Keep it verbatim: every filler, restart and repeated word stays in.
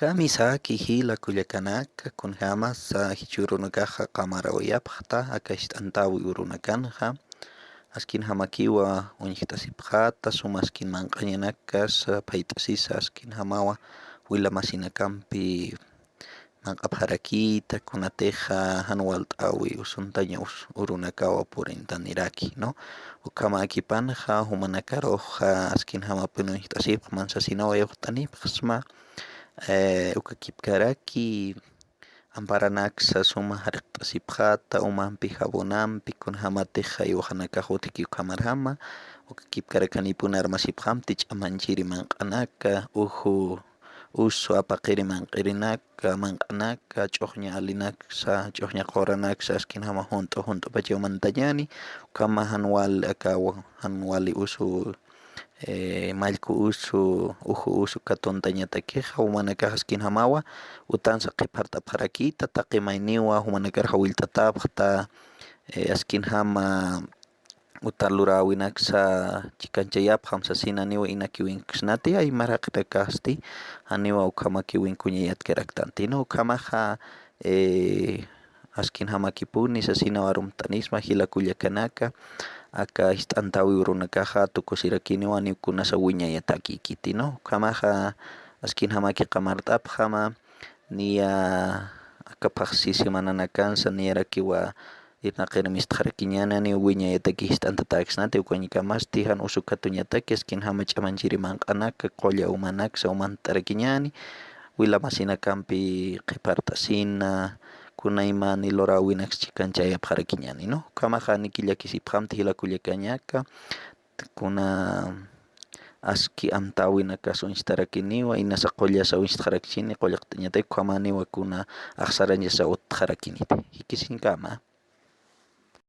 Kamisaki jila kullakanaka, kunjämasa jichhürunakaxa qamarawayapxta aka jist'antäwi urunakanxa, askinjamakiwa uñjt'asipxäta suma askin manq'añanakasa phayt'asisa askinjamawa wila masinakampi manq'apxarakïta, kunatixa jan walt'äwi usuntaña us- urunakawa purintaniraki, ¿no? Ukhamäkipanxa jumanakaruxa askinjamapuni uñjt'asipxman sasinawa yuqt'anipxsma, eh, uka kipkaraki amparanaksa suma jarkt'asipxäta umampi jabonampi, kunjämatixa iwaxanakax utjki ukhamarjama, uka kipkarakanipun armasipxamti ch'amanchiri manq'anaka, uju usu apaqiri manq'irinaka, manq'anaka, ch'uxña alinaksa, ch'uxña quranaksa, askinjama junt'u junt'upachaw mantañäni, ukhama jan wal aka wa- jan wali usu, eh, mallku usu, uju usu katuntañatakixa, jumanakax askinjamawa utansa qhiphart'apxarakïta, taqi mayniwa jumanakar jawillt'atäpxta, eh, askinjama utar luräwinaksa chikanchayapxam sasina, janiwa inakiwinksnati, aymar jaqinakasti, janiwa ukhamakiwinkuñayatkaraktanti, ¿no? Ukhamaxa, eh, askinjamakipuni sasinaw arumt'anisma jila kullakanaka, aka jist'antäwi urunakaxa tukusirakiniwa janiw kunasa wiñayatakïkiti, ¿no? Ukhamaxa askinjamaki qamart'apxama, niya aka phaxsi semananakansa niyarakiwa irnaqir mistxarakiñäni, janiw wiñayataki jist'antatäksnati, ukañkamasti jan usu katuñataki askinjama ch'amanchiri manq'anaka, qulla umanaksa umant'arakiñäni, wila masinakampi qhiphart'asina, kunaymani luräwinaksa chikanchayapxarakiñäni, ¿no? Ukhamaxa janiki llakisipxamti jila kullakanaka, kuna aski amtäwinakas uñstarakiniwa, inasa qullasa uñstxarakchini, qullaqt'añataki ukhamaniwa kuna axsarañasa utjarakiniti. Jikisiñkama.